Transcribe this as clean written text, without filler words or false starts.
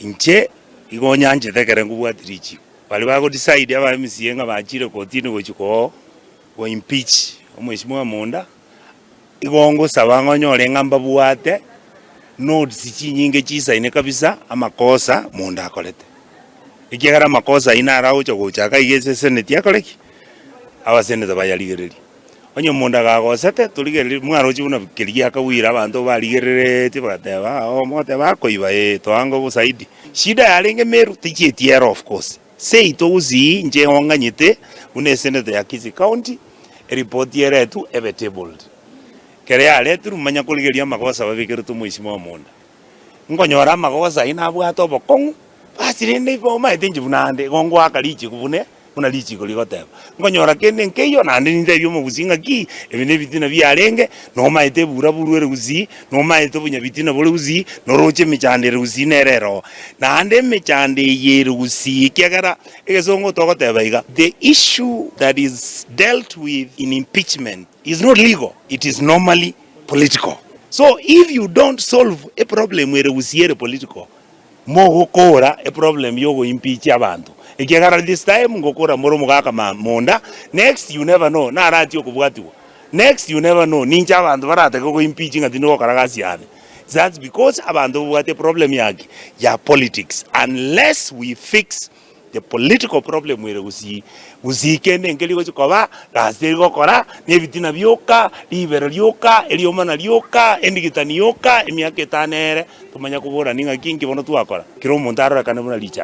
Inche igo nyanchete ekero nkobwatia richiiko. Baria bago decide aba MCA ng'a bachire kotini gochia ko go impeach omweshimiwa Monda, igo ngosaba ng'a onyore ng'a mbabwate notes chinyinge chisaine kabisa amakosa Monda akorete. Ekiagera amakosa ayio naro agocha gocha iga iga ase eseneti akore ki? Abaseneta bayarigererie. Onye omonto agagosete, torigereria mwaroche buna keria giakagwire abanto barigereretie bagateba aa oo mogoteba akoiba ee toange obosaidi. Shida yarenge Meru tichieti ere of course. Seito gusii inche ong'anyete buna esenator ya Kisii County, eripoti eretwe ebe tabled. Ekero yaretirwe manya korigereria amagoso ababekeretwe omweshimiwa omonda. Nkonyora amagoso ayio nabwate obokong'u, basi rende igo omanyete inche buna ande, igo ngoaka richiku bune. Buna richiiko rigoteba, Nkonyora kende nkeiyo, naende nintebie omogusii ng'a ki, ebi nebitina biarenge, nomaete ebura-buru ere gusii, nomaete obonyabitina bore gusii, noroche emechando ere gusii nere eroo. Naende emechando eye ere gusii, ekiagera egesongo togoteba iga, the issue that is dealt with in impeachment is not legal, it is normally political. So if you don't solve a problem ere gusii ere political, Mogokora eproblem yogoimpeach abanto ekiagera this time ngokora more omogaka monda next you never know naratie okobwatiwa next you never know ninche abanto baratake goimpeach ng'a tindi gokora gasi yane that's because abanto babwate eproblem yaki ya politics unless we fix The political problem ere gusii, gusii kende nkeri gochi koba, gasi teri gokora, na ebitina bioka, ribero rioka, eriomana rioka, endigitani yoka, emiaka etano ere, tomanya koborani ng'aki inki bono twakora? Kera omonto arorekane buna richa.